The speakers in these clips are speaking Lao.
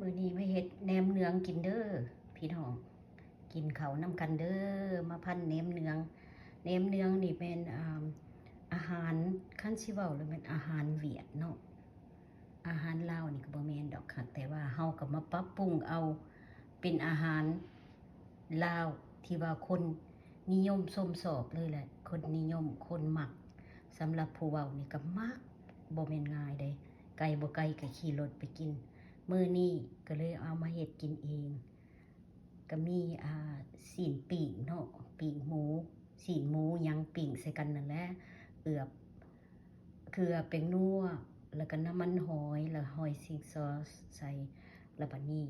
ມື້ນີ້ມາເຮັດແໜມເໜືອງກິນເດີພີ່ນ້ອງ, ກິນເຂົ້ານຳກັນເດີ. ມາພັນແໜມເໜືອງ, ແໜມເໜືອງນີ້ແມ່ນ ອາ ອາຫານ ຄັນຊິເວົ້າແລ້ວແມ່ນອາຫານຫວຽດເນາະ, ອາຫານລາວນີ້ກໍບໍ່ແມ່ນດອກ, ແຕ່ວ່າເຮົາກໍມາປັບປຸງເອົາເປັນອາຫານລາວທີ່ວ່າຄົນນິຍົມຊົມຊອບເລີຍແຫຼະ, ຄົນນິຍົມ ຄົນມັກ. ສຳລັບຜູ້ເວົ້ານີ້ກໍມັກ, ບໍ່ແມ່ນງ່າຍເດ້, ໄກບໍ່ໄກກໍຂີ່ລົດໄປກິນ. ມື້ນີ້ກໍເລີຍເອົາມາເຮັດກິນເອງ, ກໍມີ ອາ ຊີ້ນປີ້ງເນາະ, ປີ້ງໝູ, ຊີ້ນໝູຫຍັງປີ້ງໃສ່ກັນນັ້ນແຫຼະ, ເອືອບເກືອ ແປ້ງນົວ ແລ້ວກໍນ້ຳມັນຫອຍ ແລ້ວຫອຍຊິງຊອສໃສ່. ແລ້ວບັດນີ້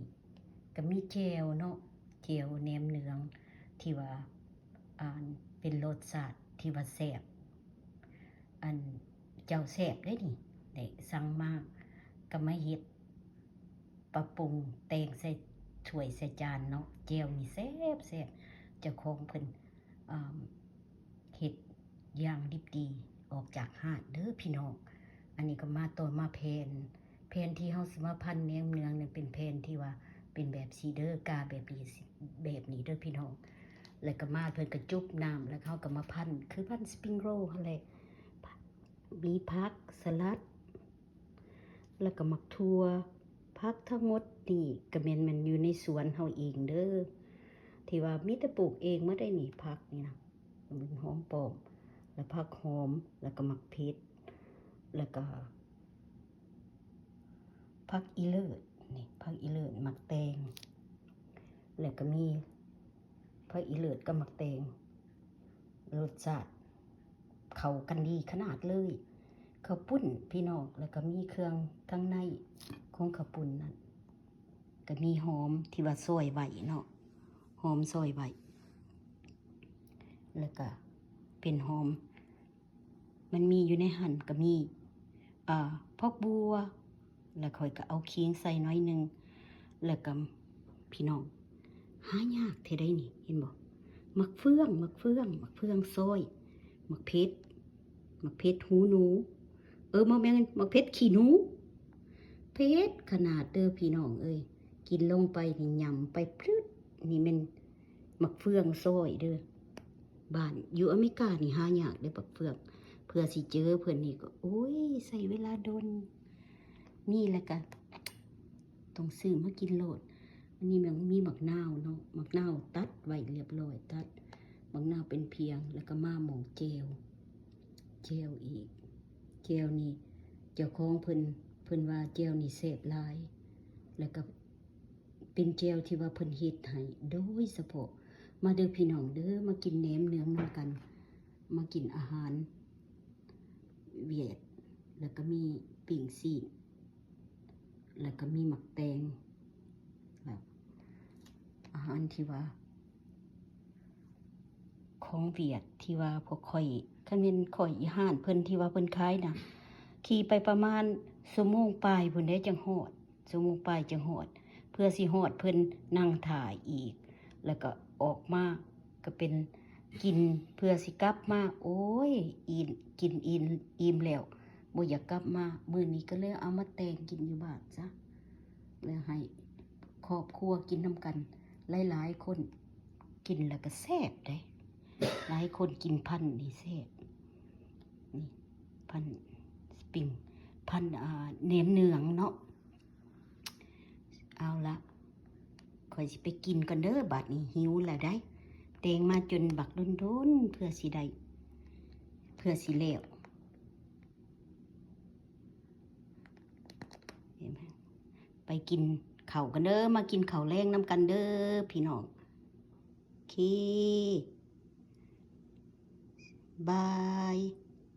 ກໍມີແຈ່ວເນາະ, ແຈ່ວແໜມເໜືອງທີ່ວ່າ ອັນ ເປັນລົດຊາດທີ່ວ່າແຊບ, ອັນ ເຈົ້າແຊບເດ້ນີ້, ໄດ້ສັ່ງມາ ກໍມາເຮັດ ປັບປຸງແຕ່ງໃສ່ຖ້ວຍໃສ່ຈານເນາະ. ແຈ່ວນີ້ແຊບໆ, ເຈົ້າຂອງເພິ່ນ ເຮັດຢ່າງດິບດີ ອອກຈາກຮ້ານເດີພີ່ນ້ອງ. ອັນນີ້ກໍມາຕໍ່ມາແຜ່ນ, ແຜ່ນທີ່ເຮົາຊິມາພັນແໜມເໜືອງນັ້ນເປັນແຜ່ນທີ່ວ່າເປັນແບບຊີ້ເດີ, ກາແບບນີ້ ແບບນີ້ເດີພີ່ນ້ອງ. ແລ້ວກໍມາເພິ່ນກໍຈຸບນ້ຳ, ແລ້ວເຮົາກໍມາພັນ ຄືພັນສະປຣິງໂຣລຫັ້ນແຫຼະ. ມີຜັກສະຫຼັດ ແລ້ວກໍໝາກຖົ່ວ, ຜັກທັງໝົດນີ້ກໍແມ່ນ ແມ່ນຢູ່ໃນສວນເຮົາເອງເດີ ທີ່ວ່າມີແຕ່ປູກເອງໝົດໄດ໋ນີ້. ຜັກນີ້ນະ ເປັນຫອມປ້ອມ ແລ້ວຜັກຫອມ ແລ້ວກໍໝາກເຜັດ ແລ້ວກໍຜັກອີເລີດ, ນີ້ ຜັກອີເລີດ ໝາກແຕງ, ແລ້ວກໍມີຜັກອີເລີດກັບໝາກແຕງ ລົດຊາດ ເຂົ້າກັນດີຂະໜາດເລີຍ. ເຂົ້າປຸ້ນພີ່ນ້ອງ, ແລ້ວກໍມີເຄື່ອງທາງໃນຂອງເຂົ້າປຸ້ນນັ້ນ, ກໍມີຫອມທີ່ວ່າຊອຍໄວ້ເນາະ, ຫອມຊອຍໄວ້, ແລ້ວກໍເປັນຫອມ ມັນມີຢູ່ໃນຫັ້ນກໍມີ ອາ ຜັກບົ່ວ, ແລ້ວຂ້ອຍກໍເອົາຂີງໃສ່ໜ້ອຍໜຶ່ງ. ແລ້ວກໍພີ່ນ້ອງ ຫາຍາກແທ້ໃດ໋ນີ້ ເຫັນບໍ່? ໝາກເຟືອງ, ໝາກເຟືອງ, ໝາກເຟືອງຊອຍ, ໝາກເຜັດ, ໝາກເຜັດຫູໜູ, ເອີ ບໍ່ແມ່ນ ໝາກເຜັດຂີ້ໜູ, ເຜັດຂະໜາດເດີພີ່ນ້ອງເອີຍ. ກິນລົງໄປນີ້ຫຍ້ຳໄປປຶດ, ນີ້ແມ່ນ ໝາກເຟືອງຊອຍເດີ. ບ້ານຢູ່ອາເມລິການີ້ຫາຍາກເດີໝາກເຟືອງ, ເພື່ອຊິເຈີເພິ່ນນີ້ກໍ ໂອ້ຍ ໃຊ້ເວລາດົນ. ມີແລ້ວກໍຕ້ອງຊື້ມາກິນໂລດ. ອັນນີ້ມັນມີໝາກນາວເນາະ, ໝາກນາວຕັດໄວ້ລຽບຮ້ອຍ, ຕັດໝາກນາວເປັນພຽງ, ແລ້ວກໍມາໝ່ອງແຈ່ວ, ແຈ່ວອີກ. ແຈ່ວນີ້ເຈົ້າຂອງເພິ່ນ ເພິ່ນວ່າແຈ່ວນີ້ແຊບຫຼາຍ, ແລ້ວກໍ ເປັນແຈ່ວທີ່ວ່າເພິ່ນເຮັດໃຫ້ໂດຍສະເພາະ. ມາເດີພີ່ນ້ອງເດີ, ມາກິນແໜມເໜືອງນຳກັນ, ມາກິນອາຫານຫວຽດ, ແລ້ວກໍມີປີ້ງຊີ້ນ, ແລ້ວກໍມີໝາກແຕງ, ແລ້ວອາຫານທີ່ວ່າ ຂອງຫວຽດທີ່ວ່າພວກຂ້ອຍ, ຄັນແມ່ນຂ້ອຍ ອີ່ຮ້ານເພິ່ນທີ່ວ່າເພິ່ນຂາຍນະ, ຂີ່ໄປປະມານຊົ່ວໂມງປາຍພຸ້ນເດ້ຈັ່ງຮອດ, ຊົ່ວໂມງປາຍຈັ່ງຮອດ. ເພື່ອຊິຮອດເພິ່ນນັ່ງຖ້າອີກ, ແລ້ວກໍອອກມາກໍເປັນກິນ, ເພື່ອຊິກັບມາ ໂອ້ຍ ອີ່ມ, ກິນອີ່ມ, ອີ່ມແລ້ວ ບໍ່ຢາກກັບມາ. ມື້ນີ້ກໍເລີຍເອົາມາແຕ່ງກິນຢູ່ບ້ານຊະ, ແລ້ວໃຫ້ຄອບຄົວກິນນຳກັນ. ຫຼາຍໆຄົນກິນແລ້ວກໍແຊບເດ້, ຫຼາຍຄົນກິນພັນນີ້ແຊບ. ນີ້ພັນສະປຣິງ, ພັນ ອາ ແໜມເໜືອງເນາະ. ເອົາລະ, ຂ້ອຍຊິໄປກິນກ່ອນເດີ, ບາດນີ້ຫິວແລ້ວໃດ໋. ແຕ່ງມາຈົນບັກດົນໆ ເພື່ອຊິໄດ້, ເພື່ອຊິແລ້ວ. ໄປກິນເຂົ້າກັນເດີ, ມາກິນເຂົ້າແລງນຳກັນເດີພີ່ນ້ອງ. ໂອເຄ ບາຍ.